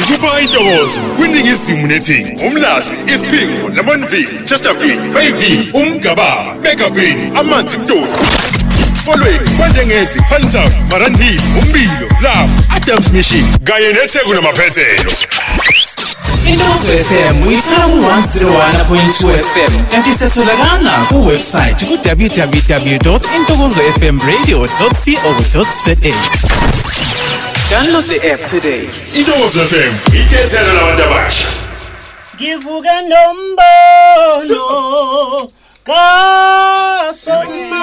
Sikupha intokozo kwiningizimu neTheku, uMlazi, Isiphingo, Lamontville, Chesterfield, Bayview, Umgababa, Megabeni, Amanzi Mtoni. Folweni, KwaNdengezi, Hantam, Mariannhill, Umbilo, Love, Adams Mission kanye neTheku namaphethelo. Intokozo FM uyithola ku-101.2 FM kanti siyatholakala ku-website ku-www.intokozofmradio.co.za. Download the app today. Intokozo FM, ikhethelo labantu abasha. Ngivuke nombono kaSomandla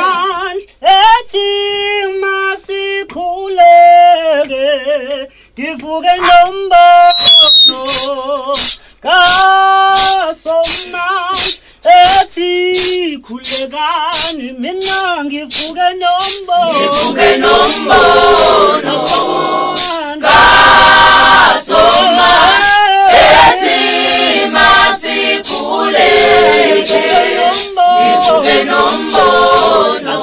ethi masikhuleke. Ngivuke nombono kaSomandla ethi khulekani. Mina ngivuke nombono, Ngivuke nombono kaSomandla ethi masikhuleke. Ngivuke nombono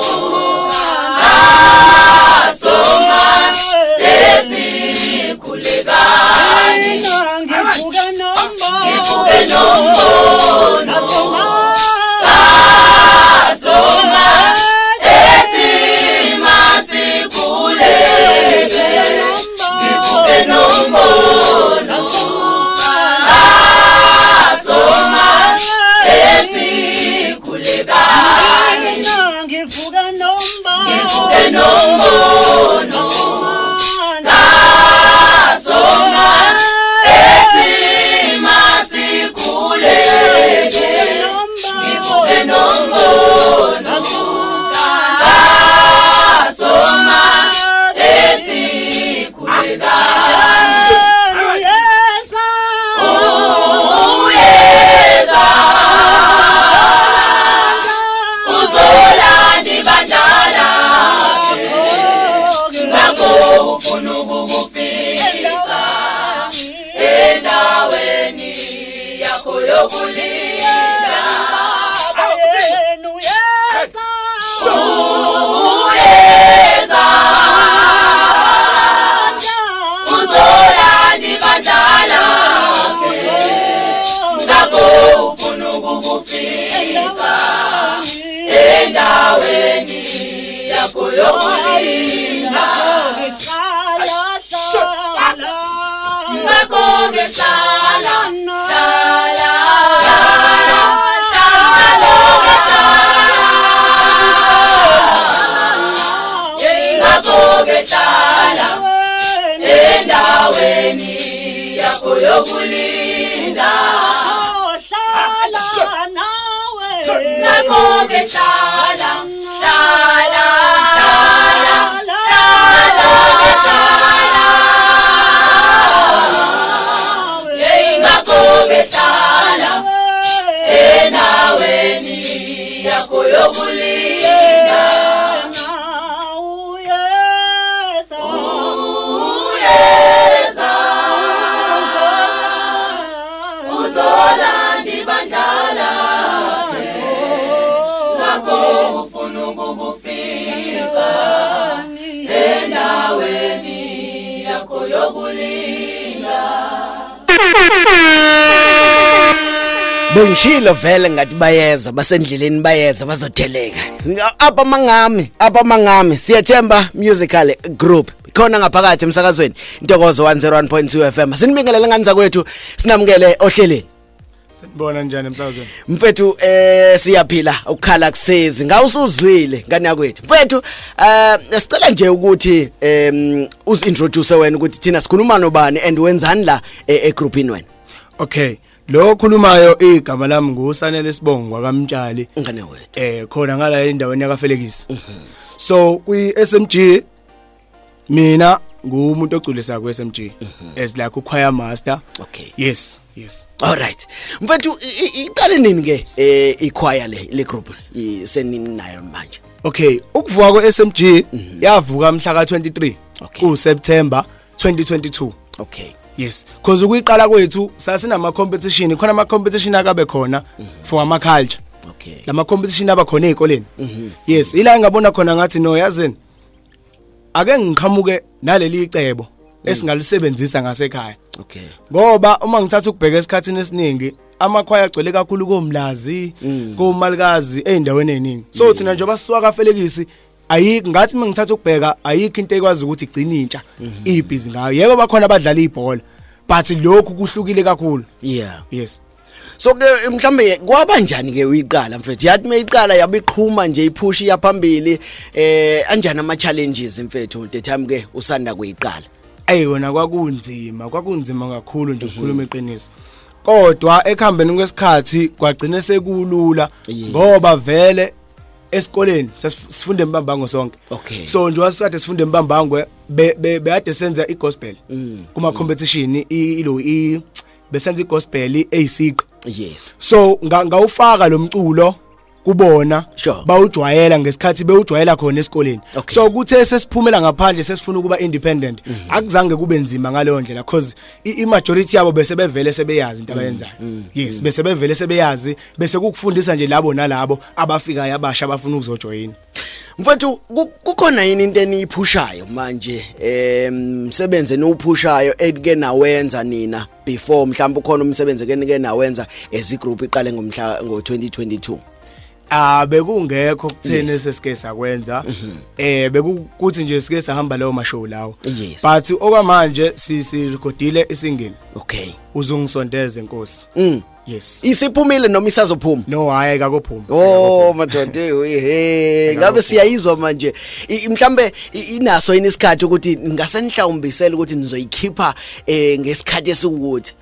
kaSomandla ethi khulekani. Ngivuke nombono, Ngivuke nombono kaSomandla ethi masikhuleke. Ngivuke nombono kaSomandla ethi khulekani. Ngivuke nombono, Ngivuke nombono kaSomandla ethi masikhuleke. Ngivuke nombono kaSomandla ethi khulekani. Uyeza, uzolanda ibandla lakhe, ngakho ufuna ukukufica endaweni yakho yokulinda. Uyeza, uzolanda ibandla lakhe, ngakho ufuna ukukufica endaweni yakho yokulinda. Ngakho-ke hlala, hlala, hlala, ngakho-ke hlala, ngakho-ke hlala endaweni yakho yokulinda. Ngakho-ke hlala, hlala, hlala, ngakho-ke hlala, ngakho-ke hlala endaweni yakho yokulinda. Uyeza, uzolanda ibandla lakhe, ngakho ufuna ukukufica endaweni yakho yokulinda. Bengishilo vele ngathi bayeza, basendleleni, bayeza, bazotheleka apha mangami, apha mangami. Siyathemba Musical Group khona ngaphakathi emsakazweni Intokozo 101.2 FM. Sinibingelele ngani zakwethu, sinamukele ohleleni. Sanibona, njani emsakazweni? Mfethu, siyaphila, ukukhala kusezi ngawusuzwile ngani yakwethu. Mfethu, sicela nje ukuthi uzintroduce wena ukuthi thina sikhuluma nobani and wenzani la egroupini wena. Okay, lo okhulumayo igama lami nguSanele Sibongo kaMtshali. Ngane wethu. Khona ngala endaweni yakaFelix. So kwi SMG mina ngumuntu oculisa ku SMG as like u choir master. Yes. Alright mfethu, iqale nini ke ichoir le group senini nayo manje? Okay, ukuvuka kwe SMG yavuka mhla ka 23 ku September 2022. Yes, because ukuyiqala kwethu sasinama competition, khona ama competition akabe khona for ama culture. Lama competition aba khona ezikoleni. Yes, ila ngabona khona ngathi no, yazini, ake ngiqhamuke naleli icebo. Esingalisebenzisa ngasekhaya. Okay. Ngoba uma ngithatha ukubheka esikhathini esiningi amakhwaya agcwele kakhulu komlazi, komalikazi eindaweni eziningi. So thina njengoba sisuka kaFelekisi ayikho ngathi mengithatha ukubheka ayikho into ekwazi ukuthi igcine intsha ibhizi ngayo. Yebo, bakhona abadlala ibhola, but lokhu kuhlukile kakhulu. Yes. So ke mhlambe kwaba njani ke uyiqala, mfethu? Yathi mayiqala yabiqhuma nje, ipush yaphambili, anjani ama challenges, mfethu, the time ke usanda kuyiqala? Ey, kona kwakunzima, kwakunzima kakhulu nje ukukhuluma iqiniso. Kodwa ekuhambeni kwesikhathi kwagcine sekulula ngoba vele esikoleni sesifunda embambango sonke. So nje wasikade sifunda embambangwe beade senza igospel kuma competition ilo i besenza igospel eyisiqi. So ngawufaka lo mculo kubona, bawujwayela ngesikhathi bewujwayela khona esikoleni. So kuthe sesiphumela ngaphandle sesifuna ukuba independent, akuzange kube nzima ngaleyo ndlela because i majority yabo bese bevele sebeyazi into abayenzayo. Yes, bese bevele sebeyazi, bese kukufundisa nje labo nalabo abafikayo abasha abafuna ukuzojoyina. Mfethu, kukhona yini into eniyiphushayo manje, umsebenzi eniwuphushayo enike nawenza nina before? Mhlawumbe ukhona umsebenzi enike nawenza as igroup iqale ngomhla ngo2022? Ah, bekungekho kutheni sesike sakwenza. Bekukuthi nje sike sahamba lawo mashow lawo. But okwamanje si recordile isingle. Uzungisondeze Nkosi. Yes. Isiphumile noma isazophuma? No, hayi, akakophuma. Oh madoda, hey, ngabe siyayizwa manje. Mhlambe inaso yini isikhathi ukuthi ngasenhlawumbisela ukuthi nizoyikhipha ngesikhathi esikuthi?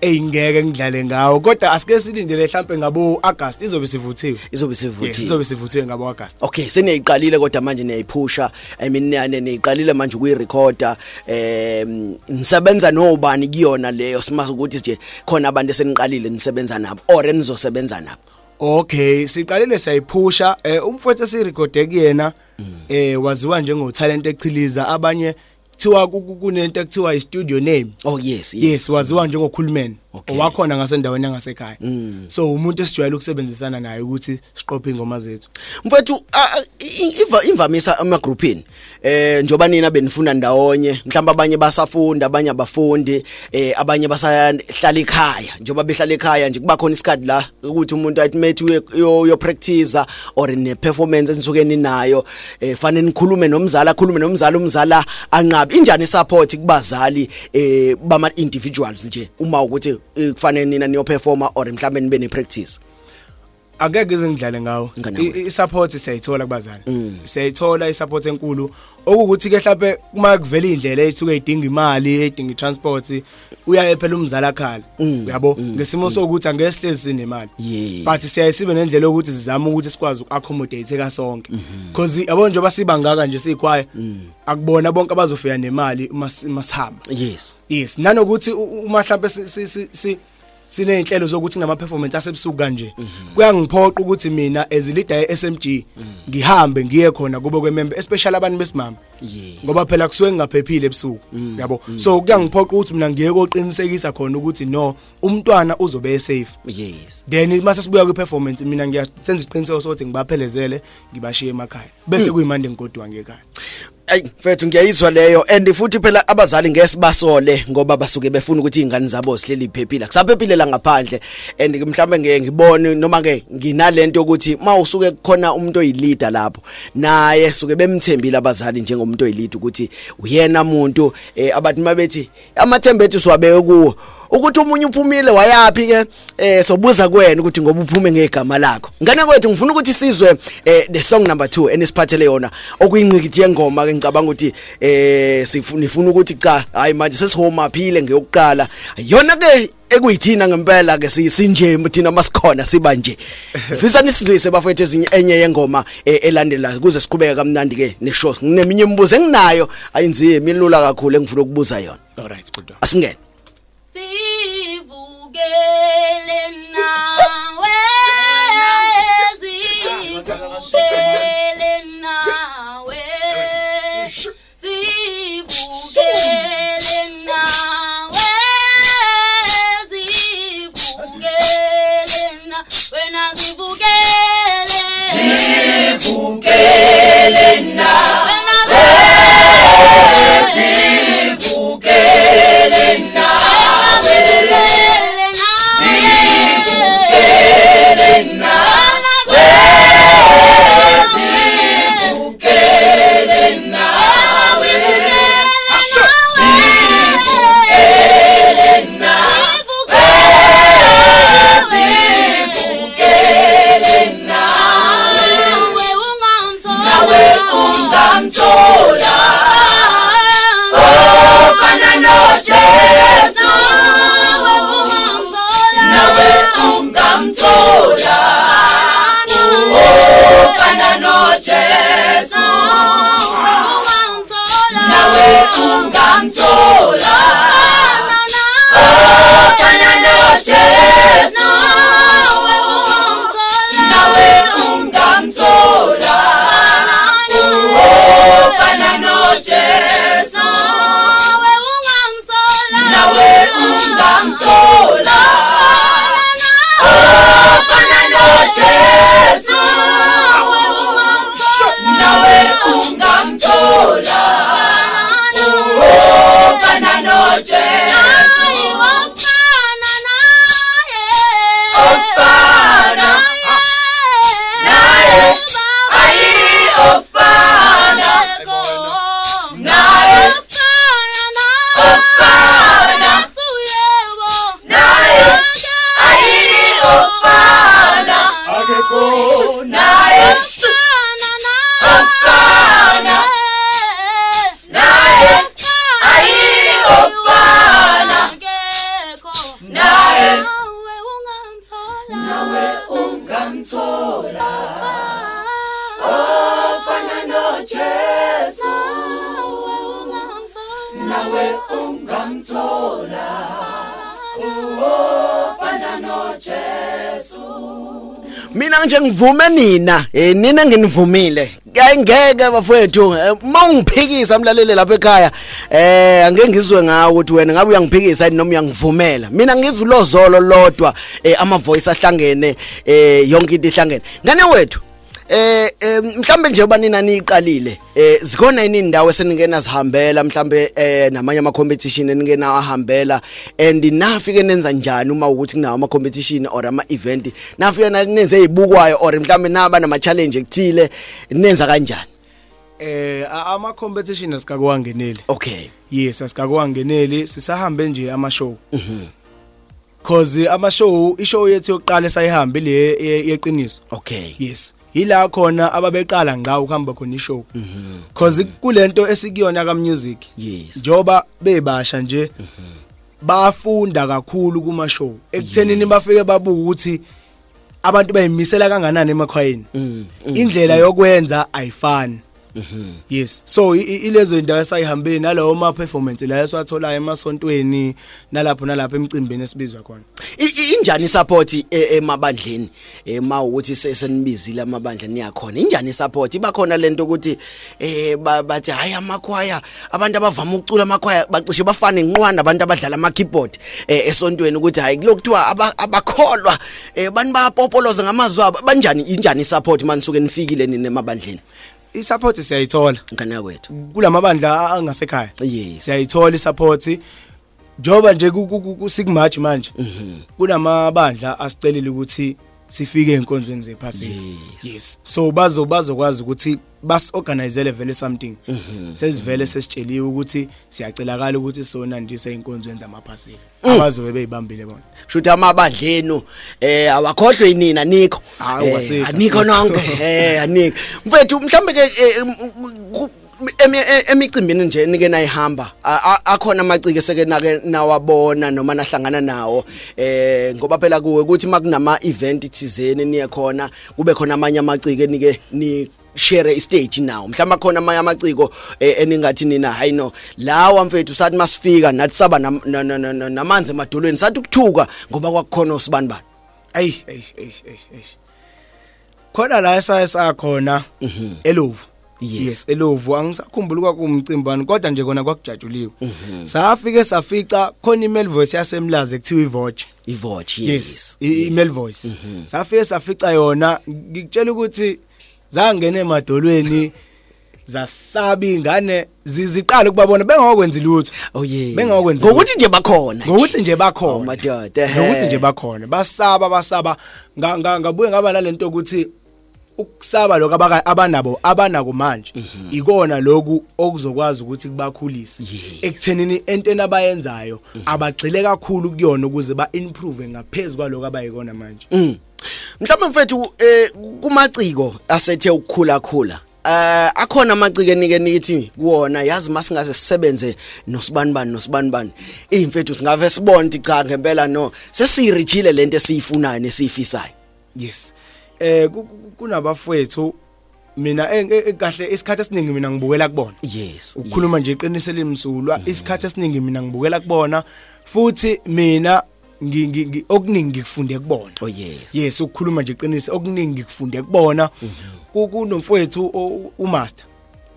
Ey, ngeke ngidlale ngawo, kodwa asike silindele mhlambe ngabo August izobe sivuthiwe. Izobe Yes, sivuthiwe. izobe sivuthiwe ngabo August. Okay, seniyayiqalile kodwa manje niyayiphusha, I mean, niyayiqalile manje ukuyirecorda. Nisebenza nobani kuyona leyo? Simazi ukuthi nje khona abantu eseniqalile nisebenza nabo or enizosebenza nabo. Okay, siqalile sayiphusha. Umfowethu esirecorde kuyena waziwa njengo Talent Echiliza, abanye kuthiwa kunento ekuthiwa i studio name. Oh yes. Yes, waziwa njengokhulumeni owakhona ngasendaweni yangasekhaya. So umuntu esijwayele ukusebenzisana naye ukuthi siqophe ingoma zethu. Mfethu, imvamisa amagroupini, njoba nina benifunda ndawonye, mhlawumbe abanye basafunda, abanye abafundi, abanye basahlala ekhaya. Njoba behlala ekhaya nje, kuba khona isikhathi la ukuthi umuntu athi methu yo practice or ne performance enisuke ninayo, fanele nikhulume nomzali, akhulume nomzali, umzala anqabi. Injani support kubazali bama individuals nje uma ukuthi kufanele nina niyo performa or mhlawumbe nibe ne practice? Angeke ize ngidlale ngawo. Ngane I-support siyayithola kubazali, siyayithola i-support enkulu, okukuthi ke mhlawumbe kuma kuvela indlela ezisuke idinga imali, edinga i-transport, uyaye phela umzali akhala, uyabo, ngesimo sokuthi angeke sihlezi sinemali. But siyaye sibe nendlela yokuthi sizame ukuthi sikwazi uku-accommodate kasonke because yabo njengoba siba ngaka nje siyikhwaya, akubona bonke abazofika nemali uma masihamba. Yes, nanokuthi uma mhlambe si sineyinhlelo zokuthi kunama performance asebusuku kanje, kuyangiphoqa ukuthi mina as leader ye SMG ngihambe ngiye khona kube kwemembe, especially abantu besimame, ngoba phela kusuke ngingaphephile ebusuku, yabo. So kuyangiphoqa ukuthi mina ngiye koqinisekisa khona ukuthi no, umntwana uzobe safe. Then mase sibuya kwi performance, mina ngiyasenza iqiniseko sokuthi ngibaphelezele, ngibashiye emakhaya, bese kuyimande ngigoduka ngekhaya. Ay mfethu, ngiyayizwa leyo, and futhi phela abazali ngeke sibasole ngoba basuke befuna ukuthi izingane zabo zihleli iphephile, kusaphephile la ngaphandle. And mhlambe ngeke ngibone noma ke nginalento yokuthi mawusuke kukhona umuntu oyileader lapho, naye suke bemthembile abazali njengomuntu oyileader ukuthi uyena umuntu abathi mabethi amathemba ethu siwabeke kuwo. Ukuthi umunye uphumile wayapi ke, sobuza kuwena ukuthi ngoba uphume ngegama lakho. Ngane kwethu, ngifuna ukuthi sizwe the song number 2 enisiphathele yona, okuyinqikithi yengoma ke. Ngicabanga ukuthi sifuna ifuna ukuthi cha, hayi, manje sesihome aphile ngeyokuqala yona ke ekuyithina ngempela ke sinje thina masikhona siba nje. Fisa nisidlise, bafethu, ezinye enye yengoma elandela kuze siqhubeke kamnandi ke neshow. Ngineminye imibuzo enginayo ayinzima, ilula kakhulu, engifuna ukubuza yona. Alright, budo. Asingene. Sivukele nawe, sivukele nawe, sivukele nawe, sivukele na wena, sivukele, Sivukele nawe. Wena. Sivukele. ungamthola, ofana noJesu, nawe ungamthola, ofana noJesu, nawe ungamthola, ofana noJesu, nawe ungamthola, ofana noJesu, ofana naye, ayi ofana naye, ofana naye, ayi ofana Akekho naye, ofana naye, ayi ofana naye, nawe ungamthola, ofana noJesu, nawe ungamthola, ofana noJesu. Mina nje ngivume nina, nina nginivumile. Ngeke bafowethu, mawungiphikisa mlaleli lapha ekhaya, angeke ngizwe ngawe ukuthi wena ngabe uyangiphikisa yini noma uyangivumela. Mina ngizwe lozolo lodwa, ama voice ahlangene, yonke into ihlangene. Ngane wethu, mhlambe nje uba nina niqalile, zikhona yini indawo esenike nazihambela, mhlambe namanye ama competition enike nawahambela, and nafike nenza njani uma ukuthi kunawo ama competition or ama event, nafike nenze ezibukwayo or mhlambe naba nama challenge ekuthile, nenza kanjani? Ama competition asikakuwangeneli. Yes, asikakuwangeneli, sisahambe nje ama show. Cause ama show, ishow yethu yokuqala esayihambe le yeqiniso. Yes. Ila khona ababeqala ngawo ukuhamba khona ishow. Cause kulento esikuyona ka music. Njoba bebasha nje bafunda kakhulu kuma show. Ekuthenini bafike babuka ukuthi abantu bayimisela kanganani emakhwayeni. Indlela yokwenza ayifani. Yes. So ilezo indawo esayihambile nalawo ma performance la esiwatholayo emasontweni nalapho nalapho emcimbini esibizwa khona. Injani support emabandleni, ma ukuthi sesenibizile amabandla niyakhona, injani support iba khona lento ukuthi bathi hayi amakhwaya, abantu abavama ukucula amakhwaya bacishe bafane nqwana abantu abadlala ama keyboard esontweni, ukuthi hayi kulokuthiwa abakholwa, abantu bayapopoloza ngamazwi abo, banjani, injani support manisuke nifikile nini emabandleni? I-support siyayithola Ngane yakwethu. Kulamabandla angasekhaya. Siyayithola i-support njoba nje sikumarch manje kunamabandla asicelile ukuthi sifike enkonzweni zephasika. Yes, so bazokwazi ukuthi bas-organizele vele something. Sesivele sesitsheliwe ukuthi siyacelakala ukuthi sonandise einkonzweni zamaphasika abazobe beyibambile bona. Shuthi amabandla enu awakhohlwe yinina nikho. Hayi, wasekho. Anikho nonke, anikho mfethu. Mhlambe ke emicimbini nje nike nayihamba, akhona amaciko eseke nake nawabona noma nahlangana nawo, ngoba phela kuwe ukuthi makunama event thizeni niye khona, kube khona amanye amaciko enike ni share istage nawo, mhlawumbe khona amanye amaciko eningathi nina hayi no, lawa mfethu sathi masifika nathi saba namanzi emadolweni, sathi ukuthuka ngoba kwakukhona osibani bani? Ayi, ayi, ayi, ayi, ayi, khona la esaye sakhona elovu. Yes, elovu, angisakhumbuli kwakumcimbi wani, kodwa nje kona kwakujatshuliwe. Safike safica khona i-male voice yasemlazi ekuthiwa ivoce. Ivoce. Yes, i-male voice safike safica yona. Ngikutshela ukuthi zangena emadolweni, zasaba ingane, ziqala ukubabona bengakwenzi lutho. Oh yes. Bengakwenzi. Ngokuthi nje bakhona. Ngokuthi nje bakhona. Oh madoda. Ngokuthi nje bakhona basaba, basaba. Ngabuye ngaba nalento ukuthi ukusaba lokho abanabo abanako manje ikona lokhu okuzokwazi ukuthi kubakhulise ekuthenini entweni abayenzayo, abagxile kakhulu kuyona ukuze ba improve ngaphezulu kwalokho abayikona manje. Mhlawumbe mfethu, kumaciko asethe ukukhula khula, akhona amaciko enike nithi kuwona, yazi masingaze sisebenze nosibanibani nosibanibani, imfethu singave sibone ukuthi cha ngempela no, sesiyirichile lento esiyifunayo nesiyifisayo? Yes, kunabafowethu. Mina kahle isikhathi esiningi mina ngibukela kubona. Ukukhuluma nje iqiniso elimsulwa, isikhathi esiningi mina ngibukela kubona, futhi mina okuningi ngikufunde kubona. Oh yes. Yes, ukukhuluma nje iqiniso, okuningi ngikufunde kubona. Kunomfowethu umaster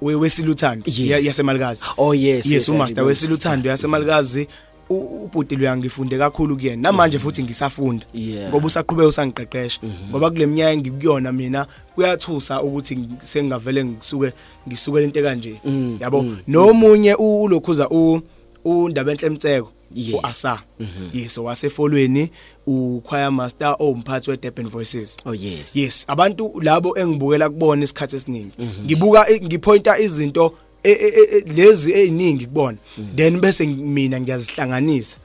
wesiluthando yaseMalikazi. Oh yes. Yes, umaster wesiluthando yaseMalikazi, ubhuti loya ngifunde kakhulu kuyena namanje futhi ngisafunda, ngoba usaqhubeka usangiqeqesha, ngoba kule minyaka engikuyona mina kuyathusa ukuthi sengingavele ngisuke ngisukele into kanje, yabo. Nomunye ulokhuza uNdaba Enhle Mtseko, uAsa, yes, wasefolweni, uchoir master owumphathi weDurban Voices. Oh yes. Yes, abantu labo engibukela kubona isikhathi esiningi, ngibuka, ngipointa izinto lezi eziningi kubona, then bese mina ngiyazihlanganisa.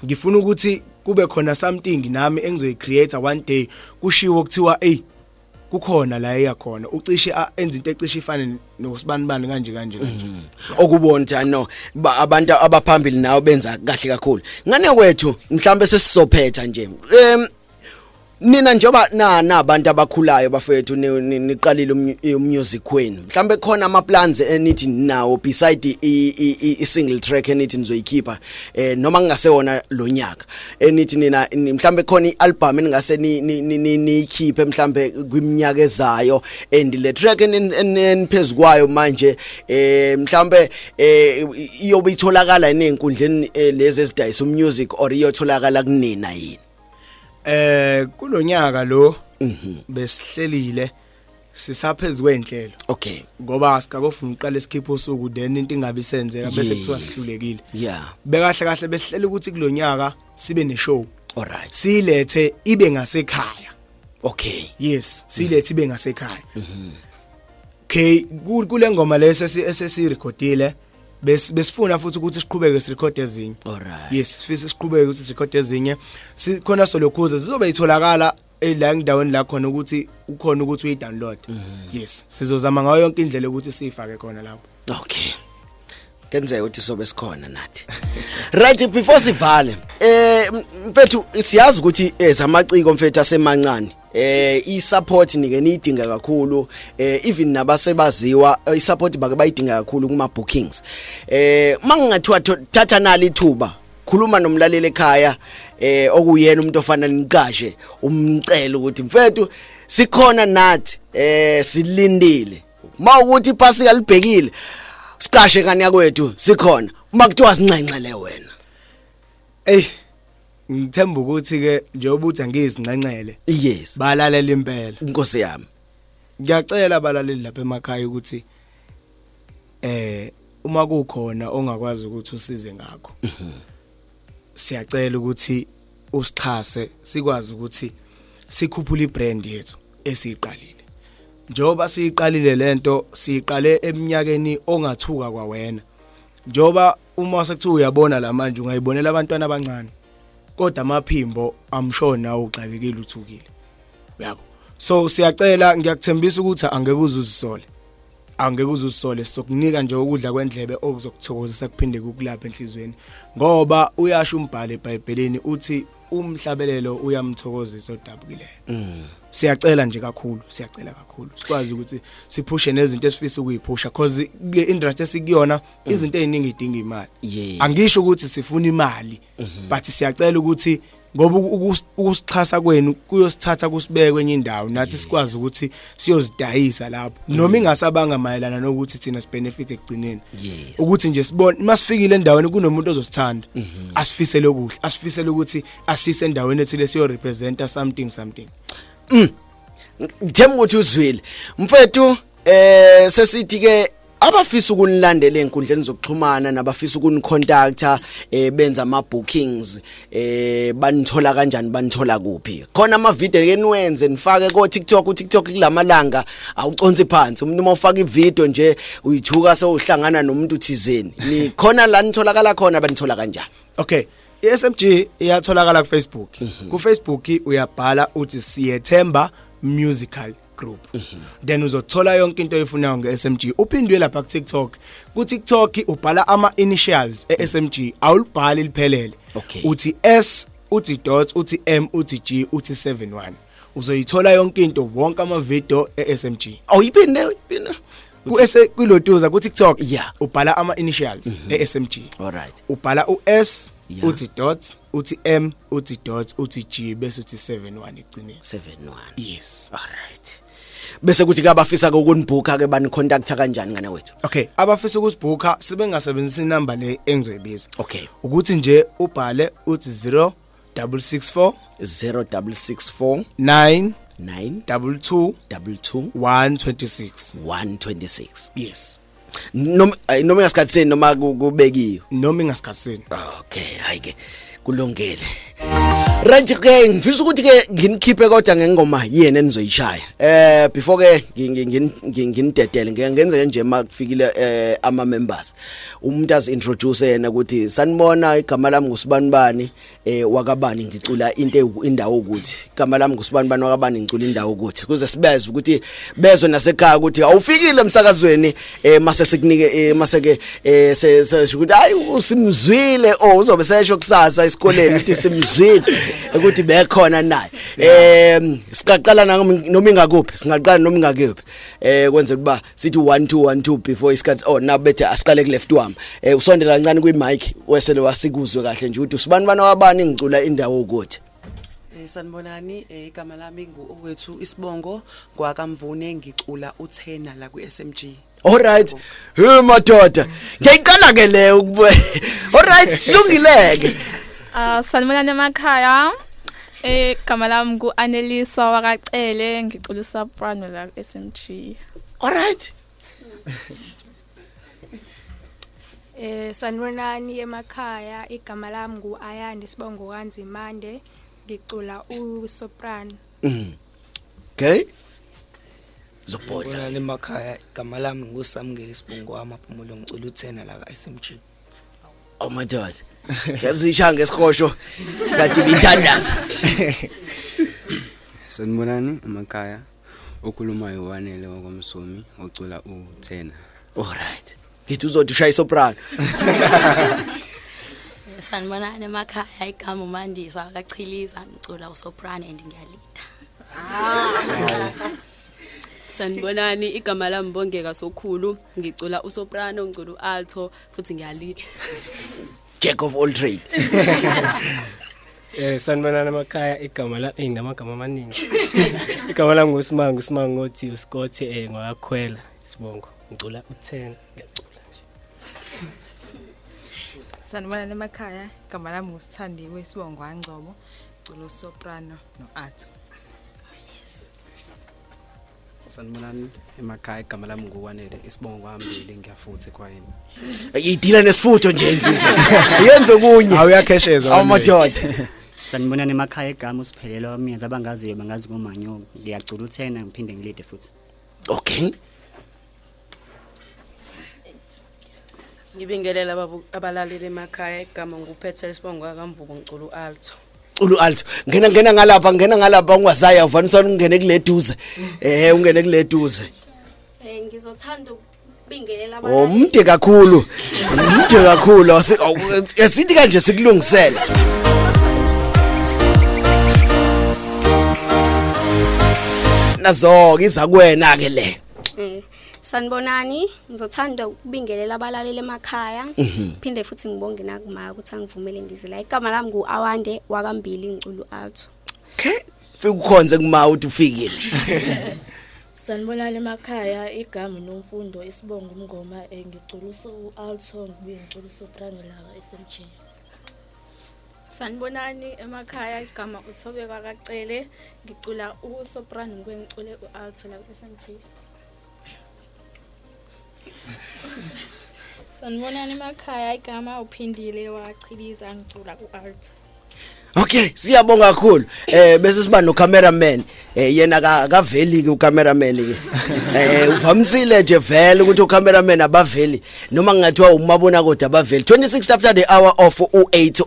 Ngifuna ukuthi kube khona something nami engizoyicreate one day, kushiwo kuthiwa, "Ey, kukhona la eya khona, ucishe enza into ecishe ifane nosibanibani kanje kanje kanje." Okubona ukuthi no, abantu abaphambili nawo benza kahle kakhulu. Ngane kwethu, mhlambe sesizophetha nje, nina njoba na nabantu abakhulayo bafethu, niqalile umusic wenu, mhlambe khona ama plans enithi nawo beside i single track enithi nizoyikhipha, noma kungasewona lo nyaka, enithi nina mhlambe khona ialbum eningase niyikhiphe mhlambe kwiminyaka ezayo, and le track eniphezulu kwayo manje, mhlambe iyobe itholakala ezinkundleni lezi ezidayisa umusic or iyotholakala kunina yini? Kulonyaka lo besihlelile, sisaphezulu kwenhlelo. Ngoba sikakofuna uqala esikhipha usuku, then into ingabe isenzeka bese kuthiwa sihlulekile. Bekahle kahle besihlela ukuthi kulonyaka sibe ne show. Silethe ibe ngasekhaya. Yes, silethe ibe ngasekhaya. Okay, kule ngoma lesi esesirekhodile, besifuna futhi ukuthi siqhubeke sirekhode ezinye. Yes, sifisa siqhubeke ukuthi sirekhode ezinye. Sikhona solokhuza zizobe itholakala la endaweni la khona ukuthi ukhona ukuthi uyi-download. Yes, sizozama ngayo yonke indlela ukuthi siyifake khona lapho. Okay, kenzeka ukuthi sobe sikhona nathi. Right, before sivale, mfethu, siyazi ukuthi zamaciko mfethu asemancane, i-support nike niyidinga kakhulu, even nabasebaziwa i-support bake bayidinga kakhulu kuma bookings. Mangingathiwa thatha nali ithuba, khuluma nomlaleli ekhaya, okuyena umuntu ofana niqashe, umcela ukuthi, mfethu, sikhona nathi, silindile, mawukuthi iphasika libhekile, siqashe kani yakwethu, sikhona, uma kuthiwa sinxenxele wena? Ey, ngithemba ukuthi ke njengoba uthi angizinxenxele, balalela impela. Inkosi yami. Ngiyacela abalaleli lapha emakhaya ukuthi uma kukhona ongakwazi ukuthi usize ngakho, siyacela ukuthi usixhase, sikwazi ukuthi sikhuphule ibrand yethu esiyiqalile. Njengoba siyiqalile lento, siyiqale eminyakeni ongathuka kwawena, njengoba uma sekuthiwa uyabona la manje ungayibonela abantwana abancane, kodwa amaphimbo I'm sure nawe uxakekile, uthukile, uyabo. So siyacela, ngiyakuthembisa ukuthi angeke uzuzisole, angeke uzusole. Sizokunika nje ukudla kwendlebe okuzokuthokozisa kuphinde kukulapha enhlizweni, ngoba uyasho umbhalo eBhayibhelini uthi umhlabelelo uyamthokozisa odabukileyo. Siyacela nje kakhulu, siyacela kakhulu, sikwazi ukuthi siphushe nezinto esifisa ukuyiphusha, cause kule industry esikuyona izinto eziningi idinga imali. Angisho ukuthi sifuna imali, but siyacela ukuthi ngoba ukusixhasa kwenu kuyosithatha kusibeke kwenye indawo, nathi sikwazi ukuthi siyozidayisa lapho, noma ingasabanga mayelana nokuthi thina sibenefit ekugcineni, ukuthi nje sibone masifikile endaweni kunomuntu ozosithanda, asifisele okuhle, asifisele ukuthi asise endaweni ethile siyo representa something something. Ngithemba ukuthi uzwile mfethu. Sesithi ke abafisa ukunilandela einkundleni zokuxhumana nabafisa ukunicontacta, benza ama bookings, banithola kanjani, banithola kuphi? Khona ama video ke niwenze nifake ko TikTok, ku TikTok kulamalanga awuconsi phansi umuntu uma ufaka ivideo nje uyithuka sewuhlangana nomuntu thizeni. Ni khona la nitholakala khona, banithola kanjani? Okay, iSMG iyatholakala ku Facebook. Ku Facebook uyabhala uthi Siyethemba Musical Group, then uzothola yonke into oyifunayo nge-SMG. Uphinde uye lapha ku TikTok. Ku TikTok ubhala ama initials e-SMG, awulibhali liphelele. Uthi S, uthi dot, uthi M, uthi G, uthi 71. Uzoyithola yonke into, wonke ama video eSMG. Awuyiphinde, uyiphinde. Ku S kwilotuza ku TikTok. Ubhala ama initials eSMG. All right. Ubhala uS, uthi dot, uthi M, uthi dot, uthi G, bese uthi 71 egcineni. 71. Yes. All right. Bese kuthi ke abafisa ukunibhuka ke bani contacta kanjani ngane wethu? Okay, abafisa ukusibhuka sebengasebenzisa inamba le engizoyibiza. Okay. Ukuthi nje ubhale uthi 0664 0664 9 9 22 22 126. 126. Yes. Noma ngasikhathi seni noma kubekiwe. Noma ingasikhathi. Okay, hayi ke kulungile. Right ke, ngifisa ukuthi ke nginikhiphe kodwa ngengoma yena enizoyishaya. Before ke nginidedele, ngeke ngenze nje makufikile ama members. Umuntu azi introduce yena ukuthi sanibona, igama lami ngusibani bani wakabani, ngicula into indawo ukuthi igama lami ngusibani bani wakabani, ngicula indawo ukuthi kuze sibezwe ukuthi bezwe nasekhaya ukuthi awufikile emsakazweni mase sikunike mase ke se ukuthi hayi usimzwile, oh uzobe sesho kusasa esikoleni ukuthi simzwile ukuthi bekhona naye. Siqaqala noma ingakuphi, singaqala noma ingakuphi kwenzela ukuba sithi 1 2 1 2 before isikhathi. Oh, na bethe asiqale ku left wami. Usondela kancane kwi mic wesele wasikuzwe kahle nje ukuthi usibani bani wabani, ngicula indawo ukuthi. Sanibonani, igama lami ngu Owethu, isibongo ngwakaMvune, ngicula utenor la ku SMG. Alright. Hey madoda. Ngiyayiqala ke le ukubuya. Alright, lungileke. Ah, sanibonani emakhaya. Igama lami ku Anelisa wakaCele, ngicula soprano la ku SMG. Alright. Sanibonani emakhaya, igama lami ngu Ayanda, isibongo kaNzimande, ngicula usoprano. Okay. Zobhodla. Bonani emakhaya, igama lami nguSamukele, isibongo wamaphumulo, ngicula utenor la ka SMG. Oh my God. Yazi ishanga ngesihosho kanti bithandaza. Sanibonani emakhaya. Okhulumayo wanele wakwamsomi, ocula utenor. Alright. Ngithi uzothi ushaya isoprano. Sanibonani emakhaya, igama uMandisa wakachiliza, ngicula usoprano and ngiyalida. Sanibonani, igama lami Bongeka Sokhulu, ngicula usoprano, ngicula ualto futhi ngiyalida. Jack of all trade. Sanibonani emakhaya, igama la nginamagama amaningi. Igama lami nguSimango, uSimango ngothi uScott, ngwakakhwela isibongo. Ngicula u10, ngiyacula nje. Sanibonani emakhaya, igama lami nguSithandiwe, isibongo kaNgcobo, ngicula usoprano no-alto. Sanibonani emakhaya, igama lami nguKwanele, isibongo kwambili, ngiyafutha ekhwayeni. Idila nesifutho nje insizwa. Yenze kunye. Awuyakhesheza. Awu madoda. Sanibonani emakhaya, igama usiphelelwa wamiyenza, abangaziyo bangazi ngomanyo, ngiyacula utenor ngiphinde ngilide futhi. Okay. Ngibingelela abalaleli emakhaya, igama nguphethe, isibongo kaMvubo, ngicula ualto. Ulu alto. Ngena, ngena ngalapha, ngena ngalapha ungazaya uvanisana ungene kule duze. Ungene kule duze. Ngizothanda ukubingelela Oh, mde kakhulu. Mde kakhulu. Asithi kanje sikulungisele. Nazo iza kuwena ke le. Sanibonani, ngizothanda ukubingelela abalaleli emakhaya. Phinde futhi ngibonge nakuma ukuthi angivumele ngize la. Igama lami ngu Awande wakambili, ngicula ualto. Fika ukhonze kuma uthi ufikile. Sanibonani emakhaya, igama Nomfundo, isibongo umngoma, ngicula ualto ngibuye ngicula usoprano la SMG. Sanibonani emakhaya, igama uThobeka kaCele, ngicula usoprano ngibuye ngicule ualto la ku SMG. Sanibonani emakhaya, igama uphindile wachiliza, ngicula ualto. Okay, siyabonga kakhulu. Bese siba no cameraman. Yena akaveli ke ucameraman ke. Uvamisile nje vele ukuthi ucameraman abaveli noma ngingathiwa umabona kodwa abaveli. 26 after the hour of u8.